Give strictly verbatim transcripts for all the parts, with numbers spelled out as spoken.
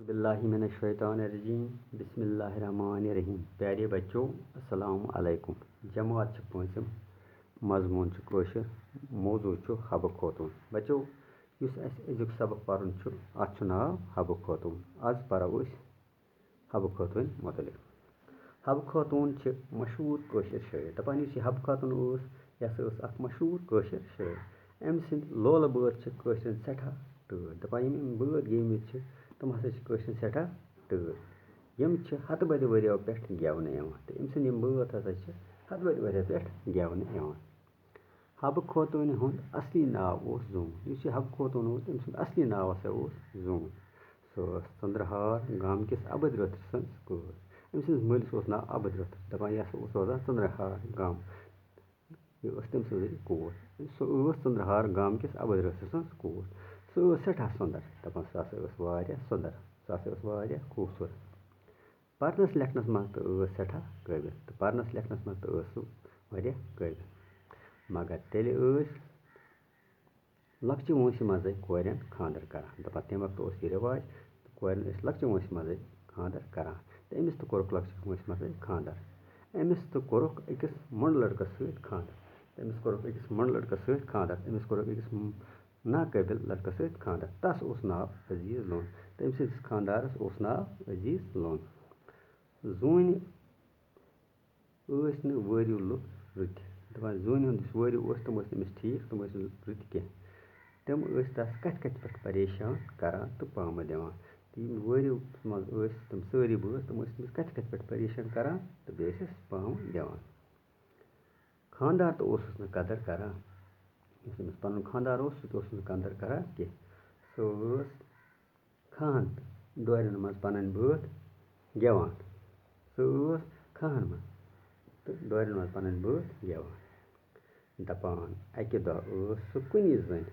باللہ من الشیطان الرجیم، بسم اللہ الرحمن الرحیم۔ پیارے بچو، السلام علیکم۔ جماعت چھِ پٲنٛژِم، مضموٗن چھُ کٲشُر، موضوع چھُ حبہٕ خوتوٗن۔ بچو، یُس اَسہِ أزیُک سبق پَرُن چھُ، اَتھ چھُ ناو حبہٕ خوتوٗن۔ آز پَرو أسۍ حبہٕ خوتوٗنہِ مُتعلِق۔ حبہٕ خوتوٗن چھِ مشہوٗر کٲشِر شٲعر۔ دَپان یُس یہِ حبہٕ خوتوٗن ٲس، یہِ ہسا ٲس اَکھ مشہوٗر کٲشِر شٲعر۔ أمۍ سٕنٛدۍ لولہٕ بٲتھ چھِ کٲشرٮ۪ن سٮ۪ٹھاہ ٹٲٹھۍ۔ دَپان یِم أمۍ بٲتھ گیٚومٕتۍ چھِ، تِم ہسا چھِ کٲشرٮ۪ن سٮ۪ٹھاہ ٹٲٹھۍ۔ یِم چھِ ہَتہٕ بَدِ ؤرِیو پٮ۪ٹھ گٮ۪ونہٕ یِوان تہٕ أمۍ سٕنٛدۍ یِم بٲتھ ہسا چھِ ہَتہٕ بَدِ ؤرِیو پٮ۪ٹھ گٮ۪ونہٕ یِوان۔ حبہٕ خوتوٗنہِ ہُنٛد اصلی ناو اوس زوٗن۔ یُس یہِ حبہٕ خوتوٗن اوس، أمۍ سُنٛد اصلی ناو ہسا اوس زوٗن۔ سۄ ٲس ژٔنٛدرٕہار گامہٕ کِس عبد رٲتھٕر سٕنٛز کٲر۔ أمۍ سٕنٛدِس مٲلِس اوس ناو عبد رٲتھٕر۔ دَپان یہِ ہسا اوس روزان ژٔنٛدرٕہار گام۔ یہِ ٲس تٔمۍ سٕنٛزٕے کوٗر۔ سۄ ٲس ژٔنٛدرٕہار گامہٕ کِس عبد رٲتھٕر سٕنٛز کوٗر۔ سۄ ٲس سٮ۪ٹھاہ سۄنٛدر۔ دَپان سۄ ہسا ٲس واریاہ سۄنٛدر۔ سۄ ہسا ٲس واریاہ خوٗبصوٗرت۔ پرنس لیکھنس منٛز تہِ ٲس سٮ۪ٹھاہ قٲبِل تہٕ پرنس لیکھنس منٛز تہِ ٲس سُہ واریاہ قٲبِل۔ مگر تیٚلہِ ٲسۍ لۄکچہِ وٲنٛسہِ منٛزٕے کورٮ۪ن خانٛدر کران۔ دَپان تَمہِ وقتہٕ اوس یہِ رٮ۪واج، تہٕ کورٮ۪ن ٲسۍ لۄکچہِ وٲنٛسہِ منٛزٕے خانٛدر کران۔ تہٕ أمِس تہِ کوٚرُکھ لۄکچہِ وٲنٛسہِ منٛزٕے خانٛدر۔ أمِس تہِ کوٚرُکھ أکِس مۄنٛڈٕ لٔڑکس سۭتۍ خانٛدر۔ تہٕ أمِس کوٚرُکھ أکِس مۄنٛڈٕ لٔڑکس سۭتۍ خانٛدر۔ أمِس کوٚرُکھ أکِس م-، ناقٲبِل لٔڑکس سۭتۍ خانٛدر۔ تَس اوس ناو عزیز لون۔ تہٕ أمۍ سٕنٛدِس خانٛدارس اوس ناو عزیز لون۔ زوٗنہِ ٲسۍ نہٕ وٲرِو لُکھ رٕتۍ۔ دَپان زوٗنہِ ہُنٛد یُس وٲرِو اوس، تِم ٲسۍ نہٕ أمِس ٹھیٖک، تِم ٲسۍ نہٕ رٕتۍ کینٛہہ۔ تِم ٲسۍ تَس کَتھِ کَتھِ پٮ۪ٹھ پریشان کران تہٕ پامہٕ دِوان۔ تہٕ یِم وٲرِو منٛز ٲسۍ تِم سٲری بٲژ، تِم ٲسۍ تٔمِس کَتھِ کَتھِ پٮ۪ٹھ پریشان کران تہٕ بیٚیہِ ٲسِس پامہٕ دِوان۔ خانٛدار تہٕ اوسُس نہٕ قدر کران۔ یُس أمِس پَنُن خانٛدار اوس، سُہ تہِ اوسُس نہٕ قدر کران کینٛہہ۔ سُہ ٲس کھَہَن ڈورٮ۪ن منٛز پَنٕنۍ بٲتھ گٮ۪وان۔ سُہ ٲس کھَہَن منٛز تہٕ ڈورٮ۪ن منٛز پَنٕنۍ بٲتھ گٮ۪وان۔ دَپان، اَکہِ دۄہ ٲس سُہ کُنی زٔنۍ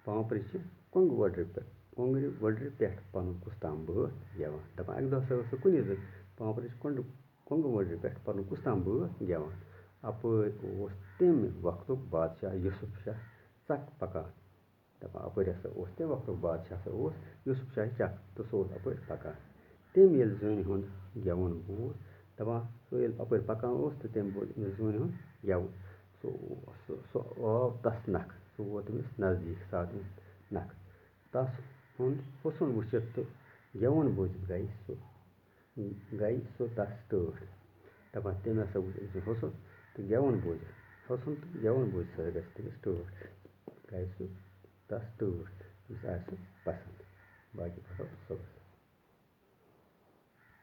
پانٛپرِ چہِ کۄنٛگہٕ وۄڈرِ پٮ۪ٹھ، کۄنٛگرِ وۄڈرِ پٮ۪ٹھ پَنُن کُس تام بٲتھ گٮ۪وان۔ دَپان، اَکہِ دۄہ ہسا ٲس سُہ کُنی زٔنۍ پانٛپرِ چہِ کۄنٛڈٕ-، کۄنٛگہٕ وۄڈرِ پٮ۪ٹھ پَنُن کُس تام بٲتھ گٮ۪وان۔ اَپٲرۍ اوس تَمہِ وقتُک بادشاہ یوسف شاہ ژَک پَکان۔ دَپان، اَپٲرۍ ہسا اوس تَمہِ وقتُک بادشاہ ہسا اوس یوسف شاہ چَک تہٕ سُہ اوس اَپٲرۍ پَکان۔ تٔمۍ ییٚلہِ زوٗنہِ ہُنٛد گٮ۪وُن بوٗز، دَپان، سُہ ییٚلہِ اَپٲرۍ پَکان اوس تہٕ تٔمۍ بوٗز أمِس زوٗنہِ ہُنٛد گٮ۪وُن۔ سُہ، سُہ، سُہ آو تَس نَکھٕ، سُہ ووت أمِس نزدیٖک، سُہ آو تٔمِس نَکھٕ۔ تَس ہُنٛد حُسن وٕچھِتھ تہٕ گٮ۪وُن بوٗزِتھ گٔیہِ سُہ گٔیہِ سُہ تَس ٹٲٹھ۔ دَپان، تٔمۍ ہسا وٕچھ أمۍ سُنٛد حُسن تہٕ گٮ۪وُن بوٗزِتھ۔ حُسن تہٕ گٮ۪وُن بوٗزِتھ ہسا گژھِ تٔمِس ٹٲٹھ۔ گٔیہِ سُہ تَس ٹٲٹھ، تٔمِس آسہِ سُہ پسنٛد۔ باقٕے پَرو صُبحَس۔